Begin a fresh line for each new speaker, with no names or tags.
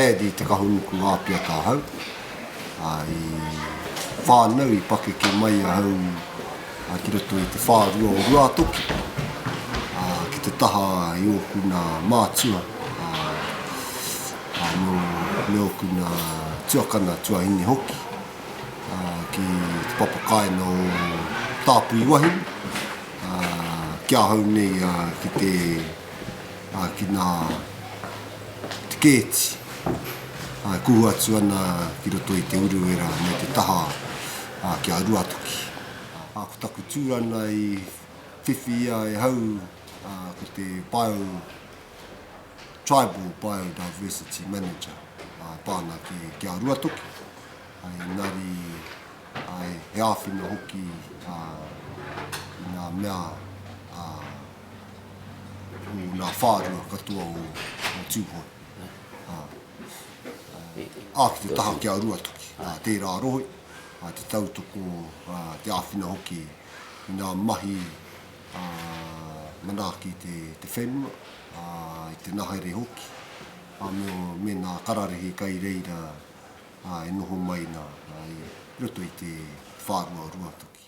Paddy Te Kahunuku Āpiata ahau. I whānau, i pakeke mai ahau ki roto i te whārua o Ruātoki, ki te taha i ōku nā mātua, me ōku nā tuakana, tuahine hoki, ki te papakāinga o Tāpui Wahine, ki ahau nei ki te, ki nā te kēti e kuhu atu ana ki roto i te Uruwera me te taha ki a Ruatoki. Ko taku tūrana i whiwhi ia e hau ko te Bio, Tribal Biodiversity Manager e pā ana ki a Ruatoki, engari he āwhina hoki i ngā mea o ngā whārua katoa o Tūhoe. Ā, ki te taha ki a Ruatoki, tērā rohe, te tautoko, te āwhina hoki i ngā mahi manaaki i te whenua, i te ngahere hoki, me ngā kararehe kai reira e noho mai nā i roto i te whārua o Ruatoki.